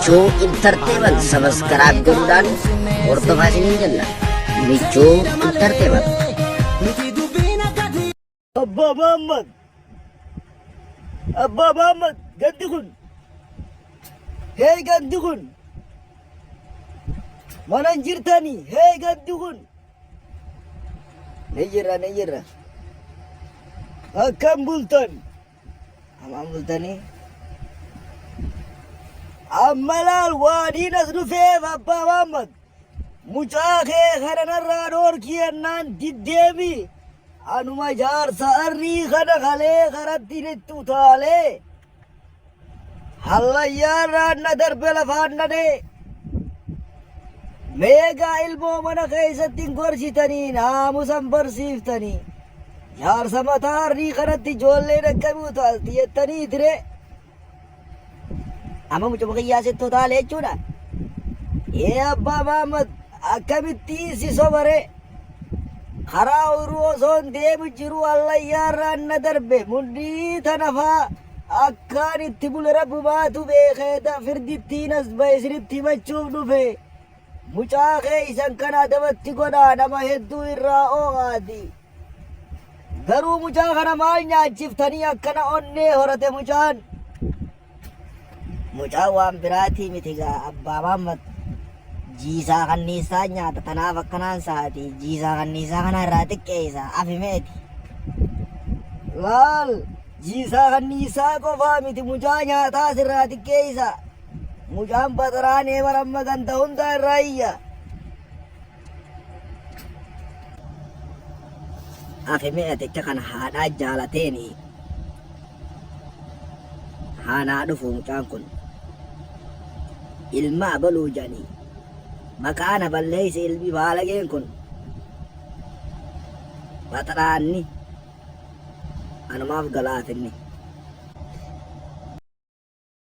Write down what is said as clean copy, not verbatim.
Michuu Entertainment subscribe godhuudhaan hordofaa isiniin jenna. Michuu Entertainment. Abbaa Muhammad! Abbaa Muhammad! Gandi kun! Hee gandi kun! Mana hin jirtanii? Hee gandi kun! Ni jirra ni jirra. Akkam bultan? Hamaan bultanii? Amma laal waaniin as dhufeef Abbaa Muhammad. Mucaa kee kana narraa dhoorkii jennaan diddeemi. Anuma jaarsa arrii kana kalee karatti itti utaalee. Hallayyaarraan na darbe lafaan na dhee. Meegaa ilmoo mana keessatti hin gorsitanii naamusa hin barsiiftanii. Jaarsa mataa harrii kanatti ijoolleen akkamii utaalti jettanii tiree. Amma mucuma kiyyaa sitti utaale jechuudha. Ee abbaa Mahammad akkamitti si sobare? Karaa ooyiruu osoon deemu jiru hallayyaarraan na darbe mudhii tana faa akkaan itti bule rabbumaatu beekee firdittiin as ba'e isinitti himachuuf dhufe. Mucaa keessan kana adabatti godhaa nama hedduu irraa oo'aati. Garuu mucaa kana maal nyaachiftanii akkana onnee horate mucaan? Mucaan waan biraatii miti gaa abbaa Mahammad jiisaa kanniisaa nyaata tanaaf akkanaan saati jiisaa kanniisaa kana irraa xiqqeessa afimeeti. Laal jiisaa kanniisaa qofaa miti mucaa nyaataas irraa xiqqeessa. Mucaan baxaraanee baramma ganda hundaa irraa iyya. Afi mee aticha kana haadhaa jaalateeni haanaa dhufu mucaan kun ilma abaluu jedhanii maqaa na balleeyse ilmi baalageen kun baxraanni anumaaf galaaf inni.